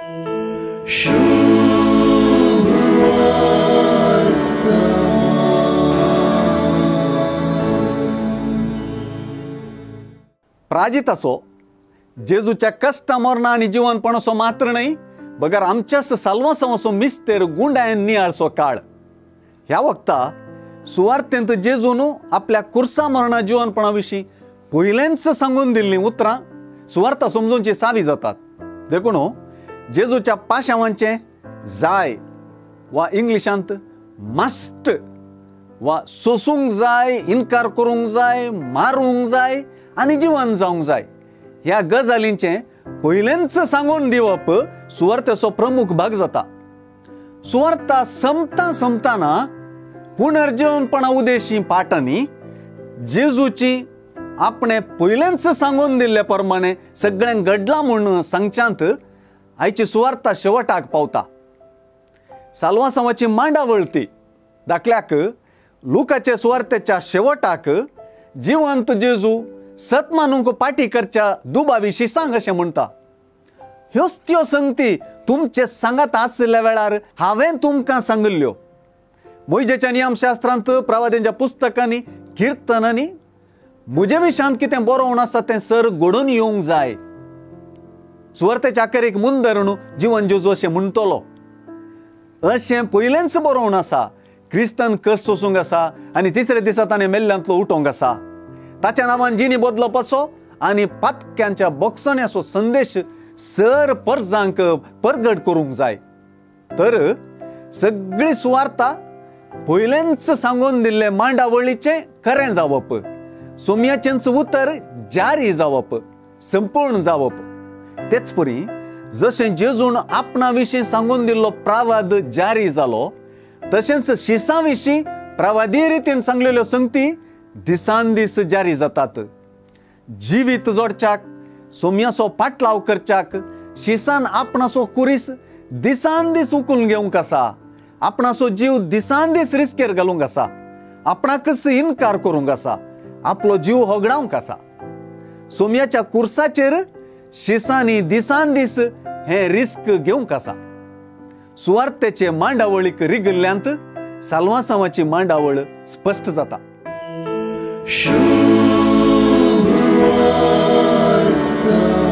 प्राजिताचो जेजूच्या कश्टा मरणा आनी जिवनपणाचो मात्र न्हय बगर आमच्याच साल्वासांवाचो मिस्तेर गुंडायन नियाळचो काळ. ह्या वक्ता सुवार्थेंत जेजून आपल्या कुर्सा मरणा जिवनपणा विशीं पयलेंच सांगून दिल्लीं उतरां सुवार्ता समजूनची सावी जातात. देखून जेजूच्या पाशावांचें जाय वा इंग्लिशांत मस्ट वा सोसूंक जाय, इनकार करूंक जाय, मारूंक जाय आनी जिवन जावंक जाय ह्या गजालींचें पयलेंच सांगून दिवप सुवार्थेचो प्रमुख भाग जाता. सुवार्ता संपता संपताना पुनर्जीवनपणा उदेशी पाठांनी जेजूची आपणे पयलेंच सांगून दिल्ले प्रमाणे सगळ्यांक घडलां म्हूण सांगच्यांत आयची सुवार्ता शेवटाक पावता. साल्वासांवाची मांडावळ ती दाखल्याक लुकाचे सुवार्तेच्या शेवटाक जिवंत जेजू सत मानूंक पाटी करच्या दुबा विशीं सांग अशें म्हणटा. ह्योच त्यो संगती तुमचे सांगात आशिल्ल्या वेळार हांवें तुमकां सांगिल्ल्यो. मोयजेच्या नियमशास्त्रांत, प्रवाद्यांच्या पुस्तकांनी, किर्तनांनी म्हजे विशांत कितें बरोवन आसा तें सर घडोवन येवंक जाय. सुवार्थेच्या अखेरेक मुंदरून जिवन जेजू अशें म्हणटलो अशें पयलेंच बरोवन आसा. क्रिस्तान कश्ट सोसूंक आसा आनी तिसऱ्या दिसा ताणें मेल्ल्यांतलो उठोवंक आसा. ताच्या नांवान जिणी बदलप असो आनी पातक्यांच्या बोगसण्याचो संदेश सर परजांक परगट करूंक जाय. तर सगळी सुवार्ता पयलेंच सांगून दिल्ले मांडावळीचें खरें जावप, सोम्याचेंच उतर जारी जावप, संपूर्ण जावप. तेच परी जशें जेजून आपणा विशीं सांगून दिल्लो प्रवाद जारी जालो तशेंच शिसां विशीं प्रवादी रितीन सांगलेल्यो संगती दिसान दीस जारी जातात. जिवीत जोडच्याक, सोम्याचो पाटलाव करच्याक शिसान आपणाचो कुरीस दिसान दीस उकलून घेवंक आसा, आपणाचो जीव दिसान दीस रिस्केर घालूंक आसा, आपणाकच इनकार करूंक आसा, आपलो जीव होगडावंक आसा. सोम्याच्या कुर्साचेर शिसांनी दिसान दीस हें रिस्क घेवंक आसा. सुवार्थेचे मांडावळीक रिगिल्ल्यांत साल्वासांवाची मांडावळ स्पश्ट जाता. शुभ वार्ता.